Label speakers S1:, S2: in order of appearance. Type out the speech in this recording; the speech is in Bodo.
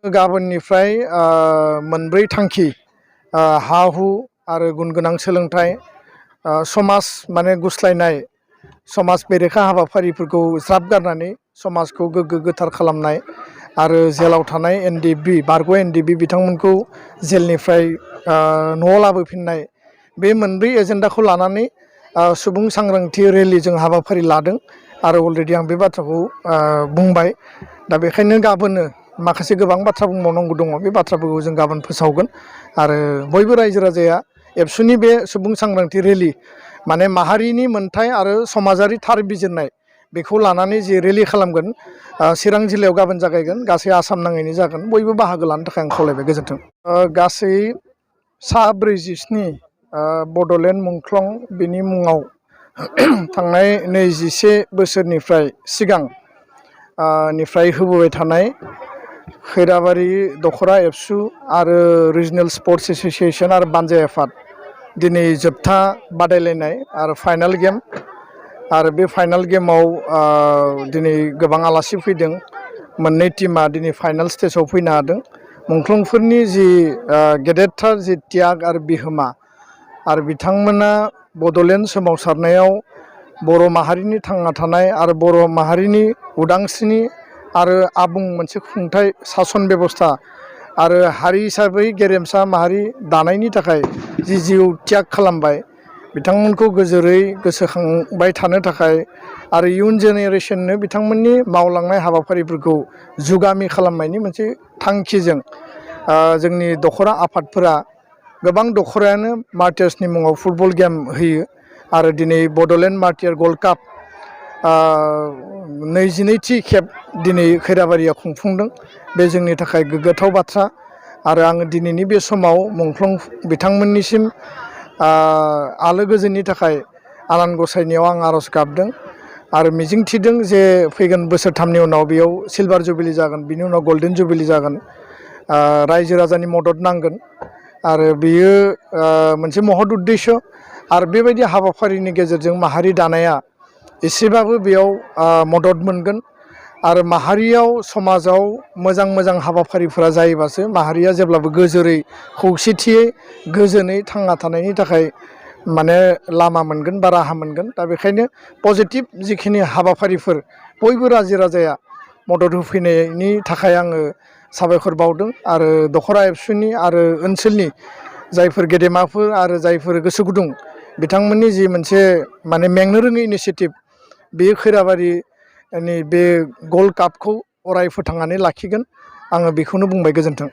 S1: गाबोननिफ्राय मोनब्रै थांखि हा हु आरो गुन गोनां सोलोंथाइ समाज माने गुस्लायनाय समाज बेरेखा हाबाफारिफोरखौ ज्राब गारनानै समाजखौ गोग्गो गोथार खालामनाय आरो जेलाव थानाय एन.ड बारग' एन.ड बिथांमोनखौ जेलनिफ्राय न'आव लाबोफिननाय बे मोनब्रै एजेन्डाखौ लानानै सुबुं सांग्रांथि रेलि जों हाबाफारि लादों आरो अलरेडि आं बे बाथ्राखौ बुंबाय दा बेखायनो गाबोनो माखासे गोबां बाथ्रा बुंबावनांगौ दङ बे बाथ्राफोरखौ जों गाबोन फोसावगोन आरो बयबो रायजो राजाया एबसुनि बे सुबुं सांग्रांथि रेलि माने माहारिनि मोनथाय आरो समाजारि थार बिजिरनाय बेखौ लानानै जे रेलि खालामगोन चिरां जिल्लायाव गाबोन जागायगोन गासै आसाम नाङैनो जागोन बयबो बाहागो लानो थाखाय आं खावलायबाय गोजोन्थों। गासै सा 47 बड'लेण्ड मुंख्लं बिनि मुङाव थांनाय 21 बोसोरनिफ्राय सिगां निफ्राय होबोबाय थानाय खैराबारि दखरा एबसु आरो रिजनेल स्पर्ट्स एसोसिएशन आरो बानजाय आफाद दिनै जोबथा बादायलायनाय आरो फाइनाल गेम आरो बे फाइनाल गेमाव दिनै गोबां आलासि फैदों मोननै टीमा दिनै फाइनाल स्टेजाव फैनो हादों मुंख्लंफोरनि जि गेदेरथार जि त्याग आरो बिहोमा आरो बिथांमोना बड'लेण्ड सोमावसारनायाव बर' माहारिनि थांना थानाय आरो बर' माहारिनि उदांस्रिनि आरो आबुं मोनसे खुंथाय सासन बेबस्था आरो हारि हिसाबै गेरेमसा माहारि दानायनि थाखाय जि जिउ त्याग खालामबाय बिथांमोनखौ गोजोरै गोसोखांबाय थानो थाखाय आरो इयुन जेनेरेसननो बिथांमोननि मावलांनाय हाबाफारिफोरखौ जुगामि खालामनायनि मोनसे थांखिजों जोंनि दखरा आफादफोरा गोबां दखरायानो मार्टियार्सनि मुङाव फुटबल गेम होयो आरो दिनै बड'लेण्ड मार्टियार गल्ड काप 22थि खेब दिनै खैराबारिया खुंफुंदों बे जोंनि थाखाय गोग्गाथाव बाथ्रा आरो आङो दिनैनि बे समाव मुंख्लं बिथांमोननिसिम आलो गोजोननि थाखाय आनान गसाइनियाव आं आर'ज गाबदों आरो मिजिंथिदों जे फैगोन बोसोरथामनि उनाव बेयाव सिलभार जुबिलि जागोन बिनि उनाव गल्डेन जुबिलि जागोन रायजो राजानि मदद नांगोन आरो बेयो मोनसे महद उद्देश्य आरो बेबायदि हाबाफारिनि गेजेरजों माहारि दानाया एसेबाबो बेयाव मदद मोनगोन आरो माहारियाव समाजाव मोजां मोजां हाबाफारिफोरा जायोबासो माहारिया जेब्लाबो गोजोरै खौसेथियै गोजोनै थांना थानायनि थाखाय माने लामा मोनगोन बा राहा मोनगोन दा बेखायनो पजिटिभ जिखिनि हाबाफारिफोर बयबो रायजो राजाया मदद होफैनायनि थाखाय आङो साबायखर बावदों आरो दखरा एबसुनि आरो ओनसोलनि जायफोर गेदेमाफोर आरो जायफोर गोसो गुदुं बिथांमोननि जि मोनसे माने मेंनो रोङै इनिसियेटिभ बेयो खैराबारिनि बे गल्ड कापखौ अराय फोथांनानै लाखिगोन आङो बेखौनो बुंबाय गोजोन्थों।